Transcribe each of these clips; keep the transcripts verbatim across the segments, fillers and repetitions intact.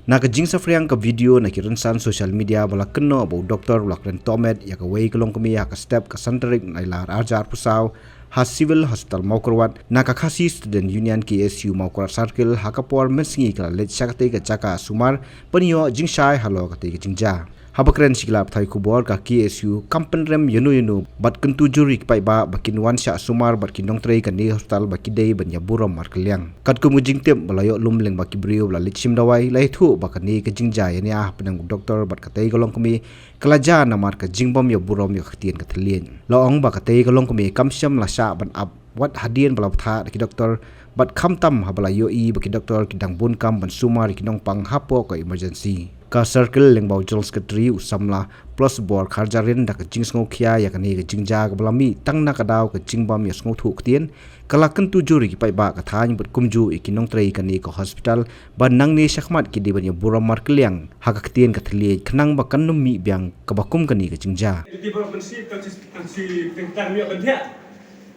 Na ka jingsaphriang ka video na ki rynsan social media ba la kynnoh ba u doktor u la kren tohmet ïa kawei ka longkmie ha ka step ka san tarik Nailar arhajar arphew saw ha Civil Hospital Mawkyrwat, na ka Khasi Student Union K S U Mawkyrwat Circle ha ka por mynsngi ka la leit sha katei ka jaka sumar ban ïoh jingshai halor katei ka jingjia. Haba kren sha ki lad pathai khubor ka K S U kam pynrem ïano ïano bad kyntu jur ïa ki paidbah ba kin wan shah sumar bad ki nongtrei kane ka hospital ba ki dei ban ïa burom markylliang. Katkum ka jingtip ba la ïoh lum lyngba ki briew ba la leit shim dawai, la ïathuh ba kane ka jingjia ïania hapdeng u doktor bad katei ka longkmie ka la jia namar ka jingbym ïa burom ïa ka ktien ka thylliej. La ong ba katei ka longkmie kam shym la shah ban ap wat hadien ba la bthah da ki doktor, bad khamtam haba la ïohi ba ki doktor ki dang bun kam ban sumar ïa ki nongpang hapoh ka emergency. Ka circle lyngba u General Secretary u samla Prosbor Kharjahrin da ka jingsngewkhia ïa kane ka jingjia kaba la mih tang na ka daw ka jingbym ïa sngewthuh ktien, ka la kyntu jur ïa ki paidbah ka thaiñ bad kumjuh ïa ki nongtrei kane ka hospital ba nangne shakhmat ki dei ban ïa burom markylliang ha ka ktien ka thylliej khnang ba kan ym mih biang kaba kum kane ka jingjia. Phi tip baroh mynsiem tang shi, tang shi teng tang ïoh ban thiah.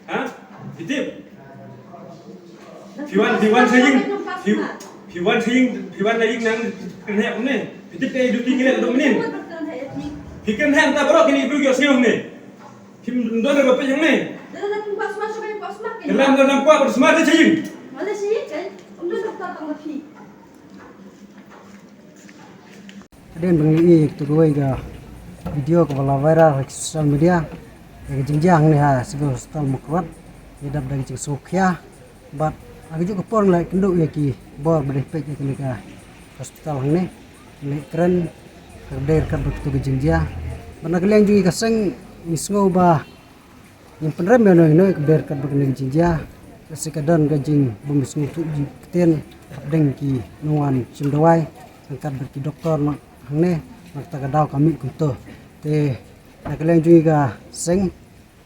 Ha? Phi tip? Phi wan, phi wan sha ïing. Phi, phi wan sha ïing, phi wan sha ïing nang kren heh kumne. Phi tip kaei duty ngi leh naduh mynnin. Phi kren heh mynta baroh kine ki briew ki ïohsngew kumne. Phim don re ba peit hangne. Ka lam ka lam kwah ba sumar da sha ïing. Hadien ba ngi ïohi ïa kawei ka video kaba la viral ha ki social media ïa ka jingjia hangne ha Civil Hospital Mawkyrwat, ïa dap da ka jingsngewkhia. Bad ha kajuh ka por ngi la ïakynduh ïa ki bor ba dei peit ïa kane ka hospital hangne, ngi la kren ha ka dei ryngkat bad katu ka jingjia. Bad na ka liang jong ngi ka seng ngi sngew ba ngim pynrem ïano ïano ïa ka dei ryngkat bad kane ka jingjia. Ka seng ka don ka jingbym sngewthuh jingktien hapdeng ki nongwan shim dawai ryngkat bad ki doktor hangne, na kata ka daw ka mih kumto. Te na ka liang jong ngi ka seng,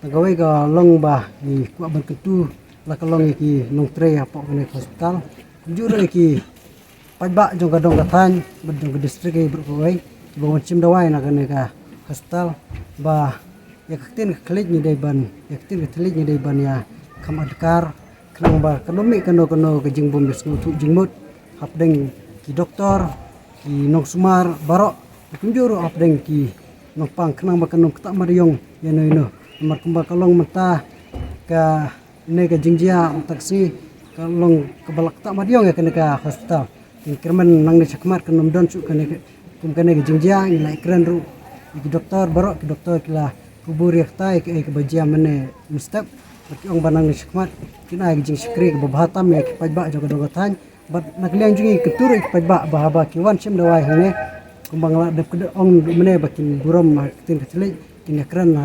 tang kawei ka long ba ngi kwah ban kyntu la ka long ïa ki nongtrei hapoh kane ka hospital, kumjuh ruh ïa ki paidbah jong ka dong ka thaiñ bad jong ka district ïa baroh kawei kiba wan shim dawai na kane ka hospital, ba ïa ka ktien ka thylliej ngi dei ban, ïa ka ktien ka thylliej ngi dei ban ïa kham adkar khnang ba kan ym mih kano kano ka jingbym ïa sngewthuh jingmut hapdeng ki doktor, ki nongsumar baroh, kumjuh ruh hapdeng ki nongpang khnang ba kan ym ktah mat ïong ïano ïano. Namar kumba ka long mynta kane ka jingjia mynta ka sngi ka long kaba la ktah mat ïong ïa kane ka hospital. Te ngi kyrmen nangne shakhmat kan ym don shuh kane ka, kum kane ka jingjia. Ngi la kren ruh ïa ki doktor baroh, ki doktor ki la kubur ïa kata ïa kaei kaba jia mynne mynstep. Bad ki ong ba nangne shakhmat kin ai ka jingshakri kaba bha tam ïa ki paidbah jong ka dong ka thaiñ. Bad na ka liang jong ngi ka kyntu ruh ïa ki paidbah ba haba ki wan shim dawai hangne, kumba nga la dep kyntu ong mynne, ba kin burom ha ka ktien ka thylliej, kin ïa kren ha,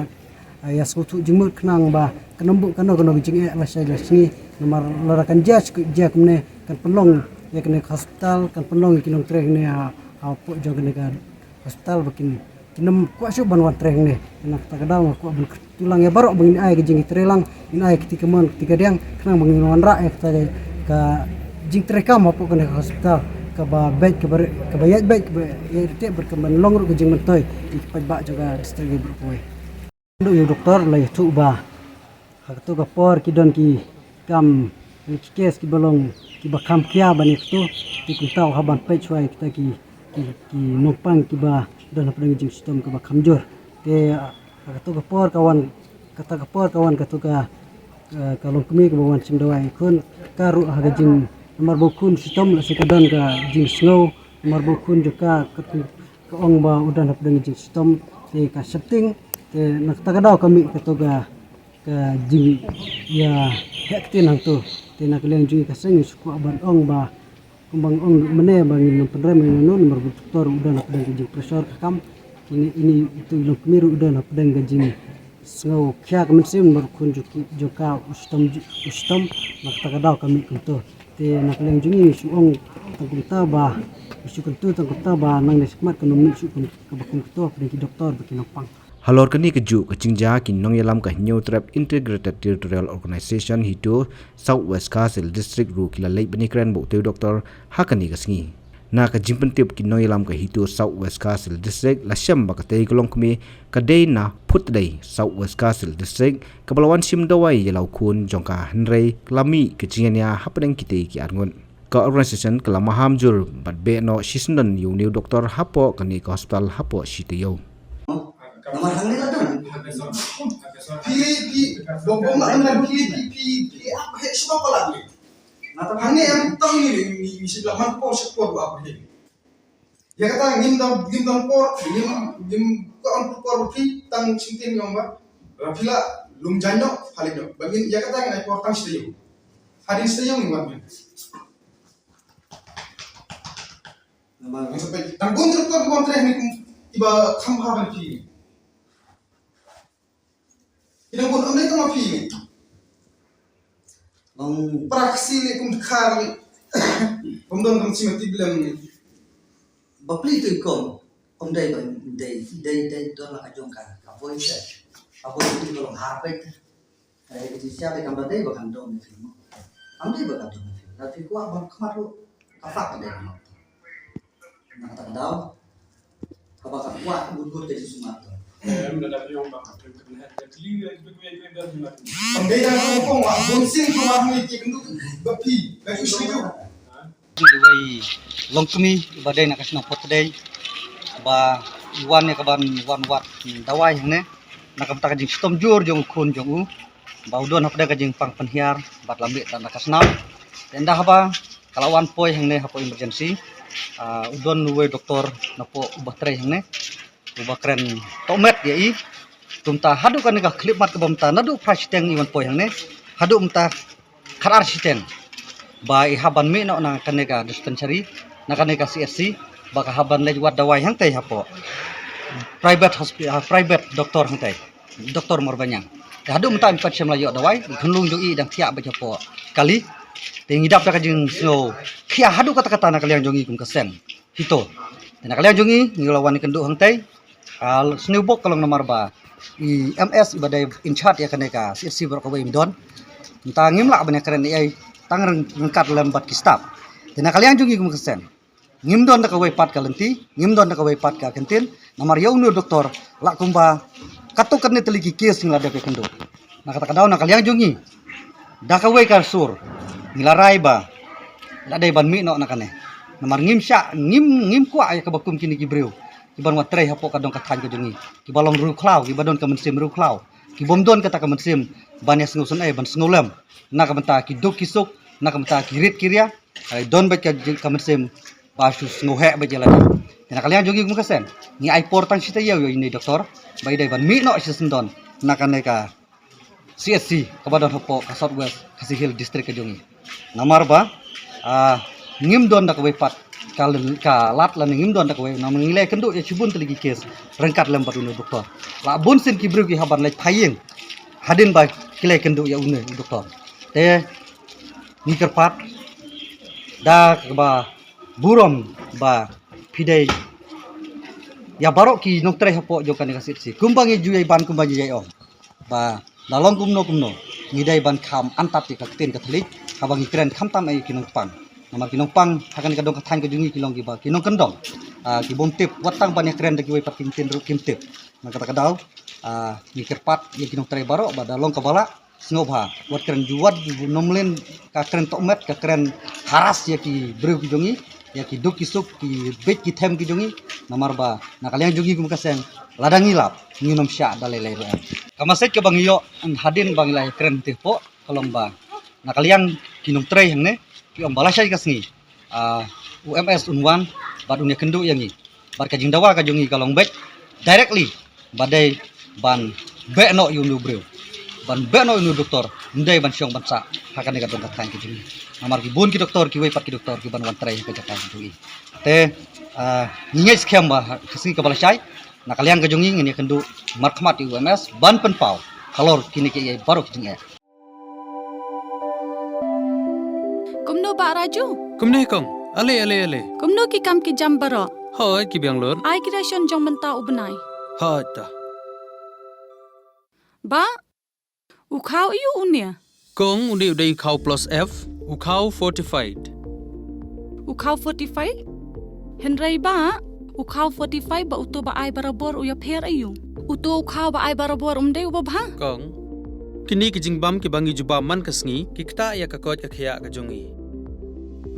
ha ïa sngewthuh jingmut khnang ba kan ym buh kano kano ka jingeh lashai lashisngi. Namar lada kan jia shu jia kumne, kan pynlong ïa kane ka hospital, kan pynlong ïa ki nongtrei hangne ha, hapoh jong kane ka hospital ba kin, kin ym kwah shuh ban wan trei hangne. Na kata ka daw nga kwah ban kyntu lang ïa baroh ba ngin ai ka jingtrei lang, ngin ai ka kti kamon ka kti kadiang khnang ba ngin wanrah ïa kata ka jingtrei kam hapoh kane ka hospital kaba beit, kaba re-, kaba ïaid beit, kaba ïaid ryntih bad kaba long ruh ka jingmyntoi ïa ki paidbah jong ka district ïa baroh kawei. Ïa u doktor la ïathuh ba ha kato ka por ki don ki kam, ki kes kiba long kiba kham khia ban ïa kato, te kumta u hap ban peit shuwa ïa kita ki, ki, ki nongpang kiba don hapdeng ka jingshitom kaba kham jur. Te ha kato ka por ka wan, kata ka por ka wan kato ka, ka, ka longkmie kaba wan shim dawai, khun ka ruh ha ka jing, namar ba u khun shitom, lehse ka don ka jingsngew, namar ba u khun jong ka, ka, ka ong ba u don hapdeng ka jingshitom, te ka sheptieng, te na kata ka daw ka mih kato ka, ka jingïaheh ktien hangto. Te na ka liang jong ngi ka seng ngi shu kwah ban ong ba kumba nga ong mynne ba ngin ym pynrem ïano ïano namar ba u doktor u don hapdeng ka jingpressure ka kam. Ine, ine, ito i longkmie ruh u don hapdeng ka jingsngewkhia ka mynsiem namar u khun jong ki, jong ka u shitom, u shitom. Na kata ka daw ka mih kumto. Te na ka liang jong ngi ngi shu ong tang kumta ba, ngi shu kyntu tang kumta ba nangne shakhmat kan ym mih shuh kum, kaba kum kato hapdeng ki doktor bad ki nongpang. Halor kane kajuh ka jingjia, ki nongïalam ka Hynñiewtrep Integrated Territorial Organization HITO South West Khasi Hills District ruh ki la leit ban ïakren bad utei u doktor ha kane ka sngi. Na ka jingpyntip ki nongïalam ka HITO South West Khasi Hills District la shem ba katei ka longkmie ka dei na Phuttadei, South West Khasi Hills District, kaba la wan shim dawai ïa la u khun jong ka, hynrei ka la mih ka jingïania hapdeng kitei ki arngut. Ka organisation ka la maham jur bad beh noh shisyndon ïa une u doktor hapoh kane ka hospital hapoh shi taïew. Namar hangne la don. Phi, phi, bom, bom, la don, phi, phi, phi, phi, ap, he, shuwa pala ni. Hangne em tang ni, ni, ni, sibla man por, sibla por, ap, he. Ïa kata ngim don, ngim don por, ngim, ngim kwah on por phi tang shisien ngam ba. Ra phi la lum jan noh, pha leit noh. Ba ngin ïa kata ngin ai por tang shisien. Hadien shisien ngin wan. Namar ngin sampai tang bun doktor bun trei ni kum iba kham ha ban phi. Ki dang bun ym dei tang ma phi. Long pra Khasi lei kum dkhar lei. Kum don kam sima ti blem lei. Bapli tu ikom. Kum dei ba dei dei dei don la ka jong ka ka boi se. Ka boi tu ka long ha pei te. Ai ki sia dei kam ba dei ba kan dong ni film. Am dei ba kan dong ni film. La phi kwah bam khmat ru. Ka fak ka dei. Na kata ka daw. Haba ka kwah bun bun ka jingsumar tu. Pynbeit na ka kong wa bun sing tu wa hynrei ki kynduh ba phi ba ki shu ju. Wei longkmie ba dei na ka shnong Phuttadei ba i wan ïa ka ban wan wad dawai hangne. Na ka bynta ka jingshitom jur jong u khun jong u ba u don hapdeng ka jingpang pynhiar bad lam leh tang da ka snam. Te ynda haba ka la wan poi hangne hapoh emergency, ah, u don uwei doktor napoh uba trei hangne uba kren tohmet ïa i. Kumta haduh kane ka khyllipmat kaba mynta naduh phra shiteng i wan poi hangne haduh mynta khatar shiteng ba i hap ban mih noh na kane ka dispensary, na kane ka C H C, ba ka hap ban leit wad dawai hangtei hapoh private hospi-, ah, private doktor hangtei, Doktor Marbaniang. Te haduh mynta i pat shem la ïoh dawai, i khunlung jong i dang thiah beit hapoh kali. Te ngi dap da ka jingsngew khia haduh katta katta na ka liang jong i kum ka seng. Hito. Te na ka liang jong i ngi la wan ïakynduh hangtei. Ah, sniew bok ka long namar ba i M S iba dei in charge ïa kane ka C H C baroh kawei ym don. Mynta ngim lah ban ïakren ei ei tang ryng-, ryngkat lem bad ki staff. Te na ka liang jong i kum ka seng. Ngim don da kawei pat ka lynti, ngim don da kawei pat ka kyntien, namar ïa une u doktor, la kumba katto katne tylli ki case ngi la dep ïakynduh. Na kata ka daw na ka liang jong ngi, da kawei ka sur, ngi la rai ba la dei ban mih noh na kane. Namar ngim shah, ngim, ngim kwah ïa kaba kum kine ki briew kiban wan trei hapoh ka dong ka thaiñ ka jong ngi, kiba long riewkhlaw, kiba don ka mynsiem riewkhlaw, ki bym don kata ka mynsiem ban ïa sngewsynei, ban sngewlem na ka bynta ki duk ki suk, na ka bynta ki rit ki ria. Ai don beit ka, ka mynsiem ba shu sngewheh beit ïa lade. Te na ka liang jong ngi kum ka seng, ngi ai por tang shi taïew ïa ine i doktor ba i dei ban mih noh shisyndon na kane ka C H C kaba don hapoh ka South West Khasi Hills District ka jong ngi. Namar ba, ah, ngim don da kawei pat ka len-, ka lad lane ngim don da kawei, namar ngi la ïakynduh ïa shibun tylli ki case ryngkat lem bad une u doktor. La bun sien ki briew ki hap ban leit phai ïing hadien ba ki la ïakynduh ïa une u doktor. Te ngi kyrpad da kaba burom ba phi dei ïa baroh ki nongtrei hapoh jong kane ka C H C. Kumba ngi ju ïai ban, kumba ngi ïai ong ba la long kumno kumno ngi dei ban kham antad ïa ka ktien ka thylliej haba ngi kren khamtam ïa ki nongpang. Namar ki nongpang ha kane ka dong ka thaiñ ka jong ngi ki long kiba ki nongkyndong. Ah, ki bym tip, wat tang ban ïakren da kiwei pat ki ktien ruh kim tip. Na kata ka daw, ah, ngi kyrpad ïa ki nongtrei baroh ba da long kaba lah, sngewbha wat kren ju, wat ju nym leh ka kren tohmet, ka kren haras ïa ki briew ki jong ngi, ïa ki duk ki suk, ki beit ki them ki jong ngi. Namar ba na ka liang jong ngi kum ka seng, lada ngi lap, ngin ym shah da lei lei ruh em. Ka message kaba ngi ïoh hadien ba ngi la kren te hapoh ka long ba na ka liang ki nongtrei hangne ki ong ba lashai ka sngi, ah, u M S un wan bad un ïakynduh ïa ngi. Bad ka jingdawa ka jong ngi ka long beit directly ba dei ban beh noh ïa une u briew, ban beh noh ïa une u doktor, ym dei ban shong ban sah ha kane ka dong ka thaiñ ka jong ngi. Namar ki bun ki doktor, kiwei pat ki doktor kiban wan trei ha ka jaka ka jong ngi. Te, ah, ngi ngeit skhem ba ha ka sngi kaba lashai na ka liang ka jong ngi ngin ïakynduh markhmat ïa u M S ban pynpaw halor kine kiei baroh ki jingeh. Kumno Bah Raju? Kumne kong. Ale, ale, ale. Kumno ki kam ki jam baroh? Hooid, ki biang lut. Ai ki ration jong mynta u bnai. Hooid ta. Bah, u khaw aiu une? Kong, une u dei u khaw plus F, u khaw fortified. U khaw fortified? Hynrei bah, u khaw fortified bad uto ba ai barabor u ïapher aiu? Uto u khaw ba ai barabor um dei uba bha? Kong, kine ki jingbam kiba ngi ju bam man ka sngi ki ktah ïa ka koit ka khiah ka jong ngi.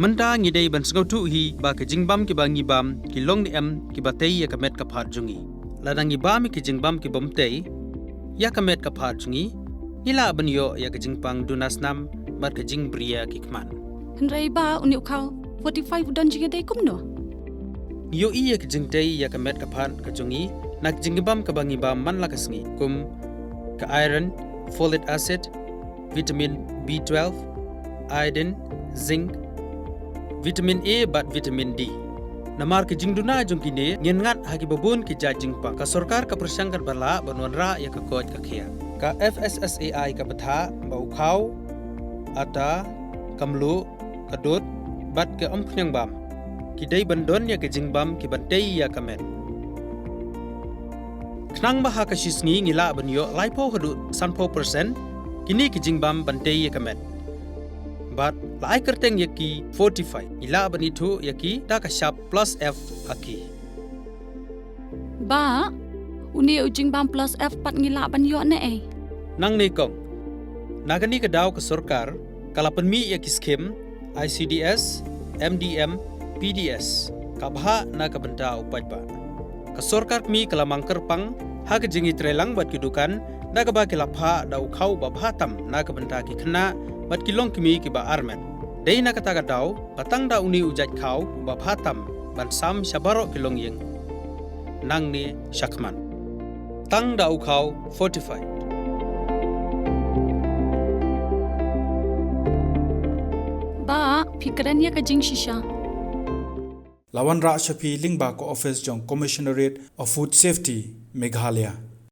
Mynta ngi dei ban sngewthuh hi ba ki jingbam kiba ngi bam ki long ne em kiba tei ïa ka met ka phad jong ngi. Lada ngi bam ïa ki jingbam ki bym tei ïa ka met ka phad jong ngi, ngi lah ban ïoh ïa ka jingpang duna snam bad ka jingbriew ki khmat. Hynrei ba une u khaw forty-five u don jingïadei kumno? Ngi ïohi ïa ka jingtei ïa ka met ka phad ka jong ngi na ka jingbam kaba ngi bam man la ka sngi, kum ka iron, folic acid, vitamin B twelve, iodine, zinc, vitamin A bad vitamin D. Namar ka jingduna jong kine ngin ngat ha kiba bun ki jait jingpang. Ka sorkar ka pyrshang katba lah ban wanrah ïa ka koit ka khiah. Ka F S S A I ka bthah ba u khaw, ata, ka mluh, ka dud bad ka umphniang bam ki dei ban don ïa ka jingbam kiban tei ïa ka met. Khnang ba ha ka shi sngi ngi lah ban ïoh laiphew haduh sanphew percent kine ki jingbam ban tei ïa ka met. Bad la ai kyrteng ïa ki forty-five, ngi lah ban ithuh ïa ki da ka shap plus F ha ki. Ba, une u jingbam plus F pat ngi lah ban ïoh ne ei? Nangne kong, na kane ka daw ka sorkar ka la pynmih ïa ki skim I C D S, M D M, P D S, ka bhah na ka bynta u paidbah. Ka sorkar kmie ka la mang kyrpang ha ka jingïatreilang bad ki dukan da kaba ki la phah da u khaw ba bha tam na ka bynta ki khynnah bad ki longkmie kiba armet. Dei na kata ka daw ba tang da une u jait khaw uba bha tam ban sam sha baroh ki longïing nangne shakhmat. Tang da u khaw forty-five. Ba, phi kren ïa ka jingshisha. La wanrah sha phi lyngba ka office jong Commissionerate of Food Safety, Meghalaya.